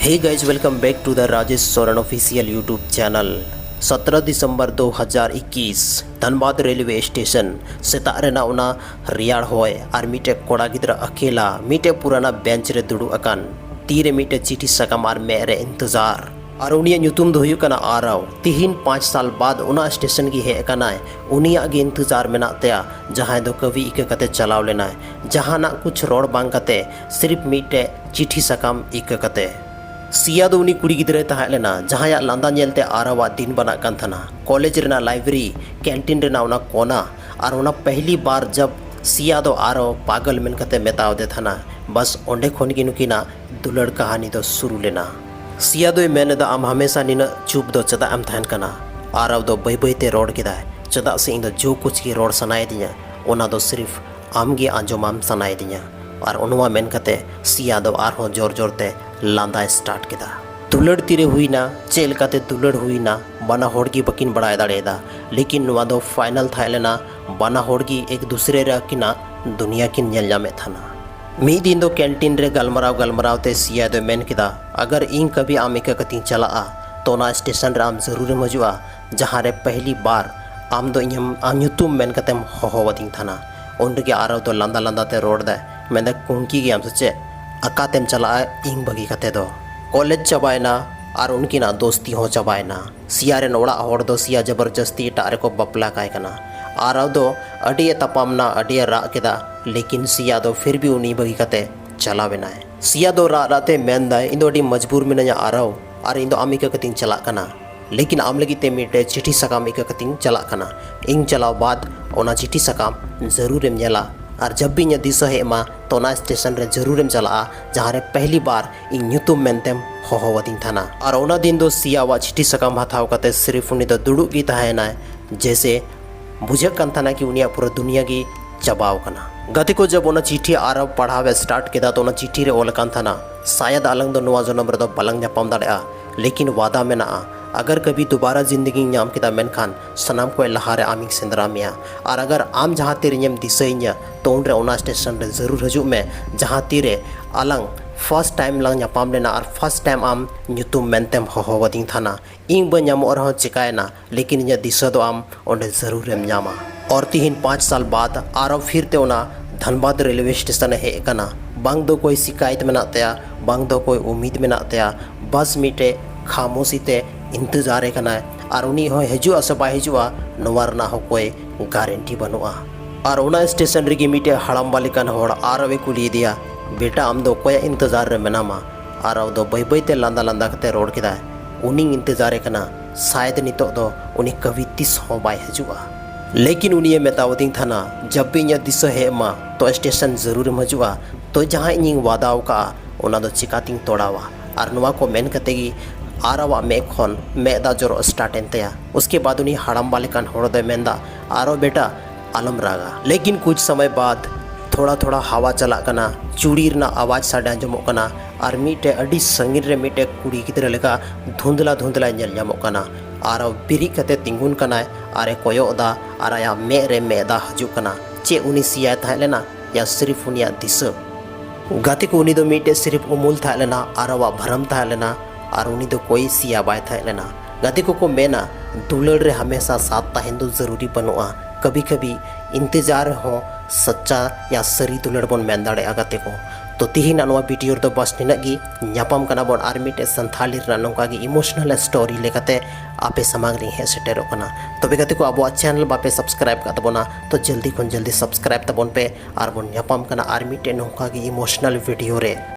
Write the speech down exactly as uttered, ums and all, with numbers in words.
Hey guys, welcome back to the Rajesh Soran official YouTube channel. ᱥᱚᱛᱨᱚ ᱫᱤᱥᱚᱢᱵᱚᱨ ᱫᱩ ᱦᱟᱡᱟᱨ ᱤᱠᱤᱥ, ᱫᱷᱟᱱᱵᱟᱫᱽ railway station. ᱥᱮᱛᱟᱜ ᱨᱮᱱᱟᱜ ᱚᱱᱟ ᱨᱮᱭᱟᱲ ᱦᱚᱭ ᱟᱨ ᱢᱤᱫᱴᱮᱡ ᱠᱚᱲᱟ ᱜᱤᱫᱽᱨᱟᱹ ᱟᱠᱮᱞᱟ ᱢᱤᱫᱴᱮᱡ ᱯᱩᱨᱟᱱᱟ ᱵᱮᱧᱪ ᱨᱮ ᱫᱩᱲᱩᱵ ᱟᱠᱟᱱ, ᱛᱤᱨᱮ ᱢᱤᱫᱴᱮᱡ ᱪᱤᱴᱷᱤ ᱥᱟᱠᱟᱢ ᱟᱨ ᱢᱮᱫ ᱨᱮ ᱤᱱᱛᱮᱡᱟᱨ᱾ ᱟᱨ ᱩᱱᱤᱭᱟᱜ ᱧᱩᱛᱩᱢ ᱫᱚ ᱦᱩᱭᱩᱜ ᱠᱟᱱᱟ ᱟᱨᱟᱣ᱾ ᱛᱤᱦᱤᱧ ᱯᱟᱸᱪ ᱥᱟᱞ ᱵᱟᱫ ᱚᱱᱟ ᱥᱴᱮᱥᱚᱱ ᱜᱮ ᱦᱮᱡ ᱟᱠᱟᱱᱟᱭ᱾ ᱩᱱᱤᱭᱟᱜ ᱜᱮ ᱤᱱᱛᱮᱡᱟᱨ ᱢᱮᱱᱟᱜ ᱛᱟᱭᱟ, ᱡᱟᱦᱟᱸᱭ ᱫᱚ ᱠᱟᱹᱣᱤ ᱤᱠᱟᱹ ᱠᱟᱛᱮ ᱪᱟᱞᱟᱣ ᱞᱮᱱᱟᱭ, ᱡᱟᱦᱟᱱᱟᱜ ᱠᱩᱪ ᱨᱚᱲ ᱵᱟᱝ ᱠᱟᱛᱮ, ᱥᱤᱨᱯ ᱢᱤᱫᱴᱮᱡ ᱪᱤᱴᱷᱤ ᱥᱟᱠᱟᱢ ᱤᱠᱟᱹ ᱠᱟᱛᱮ᱾ ᱥᱤᱭᱟ ᱫᱚ ᱩᱱᱤ ᱠᱩᱲᱤ ᱜᱤᱫᱽᱨᱟᱹᱭ ᱛᱟᱦᱮᱸ ᱞᱮᱱᱟ, ᱡᱟᱦᱟᱸᱭᱟᱜ ᱞᱟᱸᱫᱟ ᱧᱮᱞᱛᱮ ᱟᱨᱟᱣᱟᱜ ᱫᱤᱱ ᱵᱟᱱᱟᱜ ᱠᱟᱱ ᱛᱟᱦᱮᱱᱟ᱾ ᱠᱚᱞᱮᱡᱽ ᱨᱮᱱᱟᱜ ᱞᱟᱭᱵᱨᱮᱨᱤ, ᱠᱮᱱᱴᱤᱱ ᱨᱮᱱᱟᱜ ᱚᱱᱟ ᱠᱚᱱᱟ, ᱟᱨ ᱚᱱᱟ ᱯᱟᱹᱦᱤᱞᱤ ᱵᱟᱨ ᱡᱟᱵ ᱥᱤᱭᱟ ᱫᱚ ᱟᱨᱟᱣ ᱯᱟᱜᱚᱞ ᱢᱮᱱ ᱠᱟᱛᱮ ᱢᱮᱛᱟᱣ ᱫᱮ ᱛᱟᱦᱮᱱᱟ᱾ ᱵᱟᱥ ᱚᱸᱰᱮ ᱠᱷᱚᱱ ᱜᱮ ᱱᱩᱠᱤᱱᱟᱜ ᱫᱩᱞᱟᱹᱲ ᱠᱟᱹᱦᱱᱤ ᱫᱚ ᱥᱩᱨᱩ ᱞᱮᱱᱟ᱾ ᱥᱤᱭᱟ ᱫᱚᱭ ᱢᱮᱱ ᱮᱫᱟ, "ᱟᱢ ᱦᱟᱢᱮᱥᱟ ᱱᱤᱱᱟᱹᱜ ᱪᱩᱯ ᱫᱚ ᱪᱮᱫᱟᱜ ᱮᱢ ᱛᱟᱦᱮᱱ ᱠᱟᱱᱟ?" ᱟᱨᱟᱣ ᱫᱚ ᱵᱟᱹᱭ ᱵᱟᱹᱭ ᱛᱮ ᱨᱚᱲ ᱠᱮᱫᱟᱭ, "ᱪᱮᱫᱟᱜ ᱥᱮ ᱤᱧ ᱫᱚ ᱡᱳ ᱠᱩᱪ ᱜᱮ ᱨᱚᱲ ᱥᱟᱱᱟᱭᱮᱫᱤᱧᱟ, ᱚᱱᱟ ᱫᱚ ᱥᱤᱨᱯ ᱟᱢ ᱜᱮ ᱟᱸᱡᱚᱢᱟᱢ ᱥᱟᱱᱟᱭᱮᱫᱤᱧᱟ᱾" ᱟᱨ ᱚᱱᱟ ᱢᱮᱱ ᱠᱟᱛᱮ ᱥᱤᱭᱟ ᱫᱚ ᱟᱨᱦᱚᱸ ᱡᱳᱨ ᱡᱳᱨ ᱛᱮ ᱞᱟᱸᱫᱟᱭ ᱥᱴᱟᱨᱴ ᱠᱮᱫᱟ᱾ ᱫᱩᱞᱟᱹᱲ ᱛᱤᱨᱮ ᱦᱩᱭᱱᱟ, ᱪᱮᱫ ᱞᱮᱠᱟᱛᱮ ᱫᱩᱞᱟᱹᱲ ᱦᱩᱭᱱᱟ, ᱵᱟᱱᱟ ᱦᱚᱲ ᱜᱮ ᱵᱟᱹᱠᱤᱱ ᱵᱟᱲᱟᱭ ᱫᱟᱲᱮᱭᱟᱫᱟ᱾ ᱞᱮᱠᱤᱱ ᱱᱚᱣᱟ ᱫᱚ ᱯᱷᱟᱭᱱᱟᱞ ᱛᱟᱦᱮᱸ ᱞᱮᱱᱟ, ᱵᱟᱱᱟ ᱦᱚᱲ ᱜᱮ ᱮᱠ ᱫᱩᱥᱨᱮ ᱨᱮ ᱟᱹᱠᱤᱱᱟᱜ ᱫᱩᱱᱤᱭᱟᱹ ᱠᱤᱱ ᱧᱮᱞ ᱧᱟᱢᱮᱫ ᱛᱟᱦᱮᱱᱟ᱾ ᱢᱤᱫ ᱫᱤᱱ ᱫᱚ ᱠᱮᱱᱴᱤᱱ ᱨᱮ ᱜᱟᱞᱢᱟᱨᱟᱣ ᱜᱟᱞᱢᱟᱨᱟᱣ ᱛᱮ ᱥᱤᱭᱟ ᱫᱚᱭ ᱢᱮᱱ ᱠᱮᱫᱟ, "ᱟᱜᱟᱨ ᱤᱧ ᱠᱟᱵᱷᱤ ᱟᱢ ᱤᱠᱟᱹ ᱠᱟᱛᱮᱧ ᱪᱟᱞᱟᱜᱼᱟ, ᱛᱚ ᱚᱱᱟ ᱥᱴᱮᱥᱚᱱ ᱨᱮ ᱟᱢ ᱡᱟᱹᱨᱩᱨᱮᱢ ᱦᱤᱡᱩᱜᱼᱟ, ᱡᱟᱦᱟᱸ ᱨᱮ ᱯᱟᱹᱦᱞᱤ ᱵᱟᱨ ᱟᱢ ᱫᱚ ᱤᱧᱮᱢ, ᱟᱢ ᱧᱩᱛᱩᱢ ᱢᱮᱱ ᱠᱟᱛᱮᱢ ᱦᱚᱦᱚᱣᱟᱫᱤᱧ ᱛᱟᱦᱮᱱᱟ᱾" ᱩᱱ ᱨᱮᱜᱮ ᱟᱨᱟᱣ ᱫᱚ ᱞᱟᱸᱫᱟ ᱞᱟᱸᱫᱟ ᱛᱮ ᱨᱚᱲ ᱫᱟᱭ, ᱢᱮᱱᱫᱟᱭ, "ᱠᱩᱝᱠᱤ ᱜᱮᱭᱟᱢ ᱥᱮ ᱪᱮᱫ? ᱟᱠᱟᱛᱮᱢ ᱪᱟᱞᱟᱜᱼᱟ ᱤᱧ ᱵᱟᱹᱜᱤ ᱠᱟᱛᱮ ᱫᱚ?" ᱠᱚᱞᱮᱡᱽ ᱪᱟᱵᱟᱭᱮᱱᱟ ᱟᱨ ᱩᱱᱠᱤᱱᱟᱜ ᱫᱳᱥᱛᱤ ᱦᱚᱸ ᱪᱟᱵᱟᱭᱮᱱᱟ᱾ ᱥᱤᱭᱟ ᱨᱮᱱ ᱚᱲᱟᱜ ᱦᱚᱲ ᱫᱚ ᱥᱤᱭᱟ ᱡᱚᱵᱚᱨᱡᱚᱥᱛᱤ ᱮᱴᱟᱜ ᱨᱮᱠᱚ ᱵᱟᱯᱞᱟ ᱠᱟᱭ ᱠᱟᱱᱟ᱾ ᱟᱨᱟᱣ ᱫᱚ ᱟᱹᱰᱤ ᱮ ᱛᱟᱯᱟᱢ ᱱᱟ, ᱟᱹᱰᱤ ᱮ ᱨᱟᱜ ᱠᱮᱫᱟ, ᱞᱮᱠᱤᱱ ᱥᱤᱭᱟ ᱫᱚ ᱯᱷᱤᱨ ᱵᱷᱤ ᱩᱱᱤ ᱵᱟᱹᱜᱤ ᱠᱟᱛᱮ ᱪᱟᱞᱟᱣ ᱮᱱᱟᱭ᱾ ᱥᱤᱭᱟ ᱫᱚ ᱨᱟᱜ ᱨᱟᱜ ᱛᱮ ᱢᱮᱱ ᱫᱟᱭ, "ᱤᱧ ᱫᱚ ᱟᱹᱰᱤ ᱢᱚᱡᱽᱵᱩᱨ ᱢᱤᱱᱟᱹᱧᱟ ᱟᱨᱟᱣ, ᱟᱨ ᱤᱧ ᱫᱚ ᱟᱢ ᱤᱠᱟᱹ ᱠᱟᱛᱮᱧ ᱪᱟᱞᱟᱜ ᱠᱟᱱᱟ, ᱞᱮᱠᱤᱱ ᱟᱢ ᱞᱟᱹᱜᱤᱫ ᱛᱮ ᱢᱤᱫᱴᱮᱡ ᱪᱤᱴᱷᱤ ᱥᱟᱠᱟᱢ ᱤᱠᱟᱹ ᱠᱟᱛᱮᱧ ᱪᱟᱞᱟᱜ ᱠᱟᱱᱟ᱾ ᱤᱧ ᱪᱟᱞᱟᱣ ᱵᱟᱫ ᱚᱱᱟ ᱪᱤᱴᱷᱤ ᱥᱟᱠᱟᱢ ᱡᱟᱹᱨᱩᱨᱮᱢ ᱧᱮᱞᱟ, ᱟᱨ ᱡᱟᱵ ᱵᱷᱤ ᱤᱧᱟᱹᱜ ᱫᱤᱥᱟᱹ ᱦᱮᱡ ᱟᱢᱟ, ᱛᱚ ᱚᱱᱟ ᱥᱴᱮᱥᱚᱱ ᱨᱮ ᱡᱟᱹᱨᱩᱨᱮᱢ ᱪᱟᱞᱟᱜᱼᱟ, ᱡᱟᱦᱟᱸ ᱨᱮ ᱯᱟᱹᱦᱞᱤ ᱵᱟᱨ ᱤᱧ ᱧᱩᱛᱩᱢ ᱢᱮᱱᱛᱮᱢ ᱦᱚᱦᱚᱣᱟᱫᱤᱧ ᱛᱟᱦᱮᱱᱟ᱾" ᱟᱨ ᱚᱱᱟ ᱫᱤᱱ ᱫᱚ ᱥᱤᱭᱟᱣᱟᱜ ᱪᱤᱴᱷᱤ ᱥᱟᱠᱟᱢ ᱦᱟᱛᱟᱣ ᱠᱟᱛᱮ ᱥᱤᱨᱤᱯᱷ ᱩᱱᱤ ᱫᱚ ᱫᱩᱲᱩᱵ ᱜᱮ ᱛᱟᱦᱮᱸᱭᱮᱱᱟᱭ, ᱡᱮᱭᱥᱮ ᱵᱩᱡᱷᱟᱹᱜ ᱠᱟᱱ ᱛᱟᱦᱮᱱᱟ ᱠᱤ ᱩᱱᱤᱭᱟᱜ ᱯᱩᱨᱟᱹ ᱫᱩᱱᱤᱭᱟᱹ ᱜᱮ ᱪᱟᱵᱟᱣ ᱠᱟᱱᱟ᱾ ᱜᱟᱛᱮ ᱠᱚ, ᱡᱚᱵ ᱚᱱᱟ ᱪᱤᱴᱷᱤ ᱟᱨᱟᱣ ᱯᱟᱲᱦᱟᱣ ᱮ ᱥᱴᱟᱨᱴ ᱠᱮᱫᱟ, ᱛᱚ ᱚᱱᱟ ᱪᱤᱴᱷᱤ ᱨᱮ ᱚᱞ ᱟᱠᱟᱱ ᱛᱟᱦᱮᱱᱟ, "ᱥᱟᱭᱟᱫ ᱟᱞᱟᱝ ᱫᱚ ᱱᱚᱣᱟ ᱡᱚᱱᱚᱢ ᱨᱮᱫᱚ ᱵᱟᱞᱟᱝ ᱧᱟᱯᱟᱢ ᱫᱟᱲᱮᱭᱟᱜᱼᱟ, ᱞᱮᱠᱤᱱ ᱣᱟᱫᱟ ᱢᱮᱱᱟᱜᱼᱟ, ᱟᱜᱟᱨ ᱠᱟᱵᱷᱤ ᱫᱩᱵᱟᱨᱟ ᱡᱤᱱᱫᱮᱜᱤᱧ ᱧᱟᱢ ᱠᱮᱫᱟ, ᱢᱮᱱᱠᱷᱟᱱ ᱥᱟᱱᱟᱢ ᱠᱷᱚᱱ ᱞᱟᱦᱟᱨᱮ ᱟᱢᱤᱧ ᱥᱮᱸᱫᱽᱨᱟ ᱢᱮᱭᱟ, ᱟᱨ ᱟᱜᱟᱨ ᱟᱢ ᱡᱟᱦᱟᱸ ᱛᱤᱨᱮᱧᱮᱢ ᱫᱤᱥᱟᱹᱭᱤᱧᱟ, ᱛᱚ ᱩᱱᱨᱮ ᱚᱱᱟ ᱥᱴᱮᱥᱚᱱ ᱨᱮ ᱡᱟᱹᱨᱩᱲ ᱦᱤᱡᱩᱜ ᱢᱮ, ᱡᱟᱦᱟᱸ ᱛᱤᱨᱮ ᱟᱞᱟᱝ ᱯᱷᱟᱥᱴ ᱴᱟᱭᱤᱢ ᱞᱟᱝ ᱧᱟᱯᱟᱢ ᱞᱮᱱᱟ ᱟᱨ ᱯᱷᱟᱥᱴ ᱴᱟᱭᱤᱢ ᱟᱢ ᱧᱩᱛᱩᱢ ᱢᱮᱱᱛᱮᱢ ᱦᱚᱦᱚᱣᱟᱫᱤᱧ ᱛᱟᱦᱮᱱᱟ᱾ ᱤᱧ ᱵᱟᱹᱧ ᱧᱟᱢᱚᱜ ᱨᱮᱦᱚᱸ ᱪᱤᱠᱟᱭᱮᱱᱟ, ᱞᱮᱠᱤᱱ ᱤᱧᱟᱹᱜ ᱫᱤᱥᱟᱹ ᱫᱚ ᱟᱢ ᱚᱸᱰᱮ ᱡᱟᱹᱨᱩᱲᱮᱢ ᱧᱟᱢᱟ᱾ ᱟᱨ ᱛᱤᱦᱤᱧ ᱯᱟᱸᱪ ᱥᱟᱞ ᱵᱟᱫ ᱟᱨᱚ ᱯᱷᱤᱨ ᱛᱮ ᱚᱱᱟ ᱫᱷᱟᱱᱵᱟᱫᱽ ᱨᱮᱞᱣᱮ ᱥᱴᱮᱥᱚᱱ ᱮ ᱦᱮᱡ ᱟᱠᱟᱱᱟ᱾ ᱵᱟᱝ ᱫᱚ ᱠᱳᱭ ᱥᱤᱠᱟᱭᱮᱛ ᱢᱮᱱᱟᱜ ᱛᱟᱭᱟ, ᱵᱟᱝ ᱫᱚ ᱠᱳᱭ ᱩᱢᱤᱫ ᱢᱮᱱᱟᱜ ᱛᱟᱭᱟ, ᱵᱟᱥ ᱢᱤᱫᱴᱮᱡ ᱠᱷᱟᱢᱳᱥᱤ ᱛᱮ ᱤᱱᱛᱮᱡᱟᱨᱮ ᱠᱟᱱᱟᱭ᱾ ᱟᱨ ᱩᱱᱤ ᱦᱚᱸᱭ ᱦᱤᱡᱩᱜᱼᱟ ᱥᱮ ᱵᱟᱭ ᱦᱤᱡᱩᱜᱼᱟ, ᱱᱚᱣᱟ ᱨᱮᱱᱟᱜ ᱦᱚᱸ ᱠᱳᱭ ᱜᱟᱨᱮᱱᱴᱤ ᱵᱟᱹᱱᱩᱜᱼᱟ᱾ ᱟᱨ ᱚᱱᱟ ᱥᱴᱮᱥᱚᱱ ᱨᱮᱜᱮ ᱢᱤᱫᱴᱮᱡ ᱦᱟᱲᱟᱢᱵᱟ ᱞᱮᱠᱟᱱ ᱦᱚᱲ ᱟᱨᱚ ᱮ ᱠᱩᱞᱤᱭᱮᱫᱮᱭᱟ, "ᱵᱮᱴᱟ, ᱟᱢ ᱫᱚ ᱚᱠᱚᱭᱟᱜ ᱤᱱᱛᱮᱡᱟᱨ ᱨᱮ ᱢᱮᱱᱟᱢᱟ?" ᱟᱨ ᱟᱨᱚ ᱫᱚ ᱵᱟᱹᱭ ᱵᱟᱹᱭ ᱛᱮ ᱞᱟᱸᱫᱟ ᱞᱟᱸᱫᱟ ᱠᱟᱛᱮ ᱨᱚᱲ ᱠᱮᱫᱟᱭ, "ᱩᱱᱤᱧ ᱤᱱᱛᱮᱡᱟᱨᱮ ᱠᱟᱱᱟ, ᱥᱟᱭᱮᱫ ᱱᱤᱛᱚᱜ ᱫᱚ ᱩᱱᱤ ᱠᱟᱹᱵᱷᱤ ᱛᱤᱥ ᱦᱚᱸ ᱵᱟᱭ ᱦᱤᱡᱩᱜᱼᱟ᱾ ᱞᱮᱠᱤᱱ ᱩᱱᱤᱭᱮ ᱢᱮᱛᱟᱣᱟᱫᱤᱧ ᱛᱟᱦᱮᱱᱟ, ᱡᱟᱵ ᱵᱷᱤ ᱤᱧᱟᱹᱜ ᱫᱤᱥᱟᱹ ᱦᱮᱡ ᱟᱢᱟ, ᱛᱚ ᱥᱴᱮᱥᱚᱱ ᱡᱟᱹᱨᱩᱨᱮᱢ ᱦᱤᱡᱩᱜᱼᱟ, ᱛᱚ ᱡᱟᱦᱟᱸ ᱤᱧᱤᱧ ᱣᱟᱫᱟ ᱟᱠᱟᱫᱼᱟ, ᱚᱱᱟ ᱫᱚ ᱪᱤᱠᱟᱛᱤᱧ ᱛᱚᱲᱟᱣᱟ?" ᱟᱨ ᱱᱚᱣᱟ ᱠᱚ ᱢᱮᱱ ᱠᱟᱛᱮ ᱜᱮ ᱟᱨ ᱟᱣᱟᱜ ᱢᱮᱫ ᱠᱷᱚᱱ ᱢᱮᱫ ᱫᱟᱜ ᱡᱚᱨᱚᱜ ᱥᱴᱟᱨᱴ ᱮᱱ ᱛᱟᱭᱟ᱾ ᱩᱥᱠᱮ ᱵᱟᱫ ᱩᱱᱤ ᱦᱟᱲᱟᱢᱵᱟ ᱞᱮᱠᱟᱱ ᱦᱚᱲ ᱫᱚᱭ ᱢᱮᱱᱫᱟ, "ᱟᱨᱚ ᱵᱮᱴᱟ, ᱟᱞᱚᱢ ᱨᱟᱜᱟ᱾" ᱞᱮᱠᱤᱱ ᱠᱩᱪ ᱥᱚᱢᱚᱭ ᱵᱟᱫ ᱛᱷᱚᱲᱟ ᱛᱷᱚᱲᱟ ᱦᱟᱣᱟ ᱪᱟᱞᱟᱜ ᱠᱟᱱᱟ, ᱪᱩᱲᱤ ᱨᱮᱱᱟᱜ ᱟᱣᱟᱡᱽ ᱥᱟᱰᱮ ᱟᱸᱡᱚᱢᱚᱜ ᱠᱟᱱᱟ᱾ ᱟᱨ ᱢᱤᱫᱴᱮᱡ ᱟᱹᱰᱤ ᱥᱟᱺᱜᱤᱧ ᱨᱮ ᱢᱤᱫᱴᱮᱡ ᱠᱩᱲᱤ ᱜᱤᱫᱽᱨᱟᱹ ᱞᱮᱠᱟ ᱫᱷᱩᱸᱫᱽᱞᱟ ᱫᱷᱩᱸᱫᱽᱞᱟᱭ ᱧᱮᱞ ᱧᱟᱢᱚᱜ ᱠᱟᱱᱟ᱾ ᱟᱨ ᱵᱤᱨᱤᱫ ᱠᱟᱛᱮ ᱛᱤᱸᱜᱩᱱ ᱠᱟᱱᱟᱭ ᱟᱨ ᱮ ᱠᱚᱭᱚᱜ ᱮᱫᱟ ᱟᱨ ᱟᱭᱟᱜ ᱢᱮᱫ ᱨᱮ ᱢᱮᱫ ᱫᱟᱜ ᱦᱤᱡᱩᱜ ᱠᱟᱱᱟ᱾ ᱪᱮᱫ ᱩᱱᱤ ᱥᱤᱭᱟᱭ ᱛᱟᱦᱮᱸ ᱞᱮᱱᱟ ᱭᱟ ᱥᱤᱨᱤᱯ ᱩᱱᱤᱭᱟᱜ ᱫᱤᱥᱟᱹ? ᱜᱟᱛᱮ ᱠᱚ, ᱩᱱᱤ ᱫᱚ ᱢᱤᱫᱴᱮᱡ ᱥᱤᱨᱤᱯ ᱩᱢᱩᱞ ᱛᱟᱦᱮᱸ ᱞᱮᱱᱟ ᱟᱨ ᱟᱣᱟᱜ ᱵᱷᱟᱨᱟᱢ ᱛᱟᱦᱮᱸ ᱞᱮᱱᱟ᱾ ᱟᱨ ᱩᱱᱤ ᱫᱚ ᱠᱳᱭ ᱥᱤᱭᱟ ᱵᱟᱭ ᱛᱟᱦᱮᱸ ᱞᱮᱱᱟ᱾ ᱜᱟᱛᱮ ᱠᱚᱠᱚ ᱢᱮᱱᱟ, ᱫᱩᱞᱟᱹᱲ ᱨᱮ ᱦᱟᱢᱮᱥᱟ ᱥᱟᱛ ᱛᱟᱦᱮᱱ ᱫᱚ ᱡᱟᱹᱨᱩᱨᱤ ᱵᱟᱹᱱᱩᱜᱼᱟ, ᱠᱟᱵᱷᱤ ᱠᱟᱵᱷᱤ ᱤᱱᱛᱮᱡᱟᱨ ᱦᱚᱸ ᱥᱟᱪᱪᱟ ᱭᱟ ᱥᱟᱹᱨᱤ ᱫᱩᱞᱟᱹᱲ ᱵᱚᱱ ᱢᱮᱱ ᱫᱟᱲᱮᱭᱟᱜᱼᱟ ᱜᱟᱛᱮ ᱠᱚ᱾ ᱛᱚ ᱛᱤᱦᱤᱧᱟᱜ ᱱᱚᱣᱟ ᱵᱷᱤᱰᱤᱭᱳ ᱨᱮᱫᱚ ᱵᱟᱥ ᱱᱤᱱᱟᱹᱜ ᱜᱮ᱾ ᱧᱟᱯᱟᱢ ᱠᱟᱱᱟ ᱵᱚᱱ ᱟᱨ ᱢᱤᱫᱴᱮᱡ ᱥᱟᱱᱛᱷᱟᱞᱤ ᱨᱮᱱᱟᱜ ᱱᱚᱝᱠᱟ ᱜᱮ ᱤᱢᱳᱥᱚᱱᱟᱞ ᱥᱴᱳᱨᱤ ᱞᱮᱠᱟᱛᱮ ᱟᱯᱮ ᱥᱟᱢᱟᱝ ᱨᱤᱧ ᱦᱮᱡ ᱥᱮᱴᱮᱨᱚᱜ ᱠᱟᱱᱟ᱾ ᱛᱚᱵᱮ ᱜᱟᱛᱮ ᱠᱚ, ᱟᱵᱚᱣᱟᱜ ᱪᱮᱱᱮᱞ ᱵᱟᱯᱮ ᱥᱟᱵᱥᱠᱨᱟᱭᱤᱵ ᱠᱟᱜ ᱛᱟᱵᱚᱱᱟ, ᱛᱚ ᱡᱚᱞᱫᱤ ᱠᱷᱚᱱ ᱡᱚᱞᱫᱤ ᱥᱟᱵᱥᱠᱨᱟᱭᱤᱵ ᱛᱟᱵᱚᱱ ᱯᱮ᱾ ᱟᱨ ᱵᱚᱱ ᱧᱟᱯᱟᱢ ᱠᱟᱱᱟ ᱟᱨ ᱢᱤᱫᱴᱮᱡ ᱱᱚᱝᱠᱟ ᱜᱮ ᱤᱢᱳᱥᱚᱱᱟᱞ ᱵᱷᱤᱰᱤᱭᱳ ᱨᱮ᱾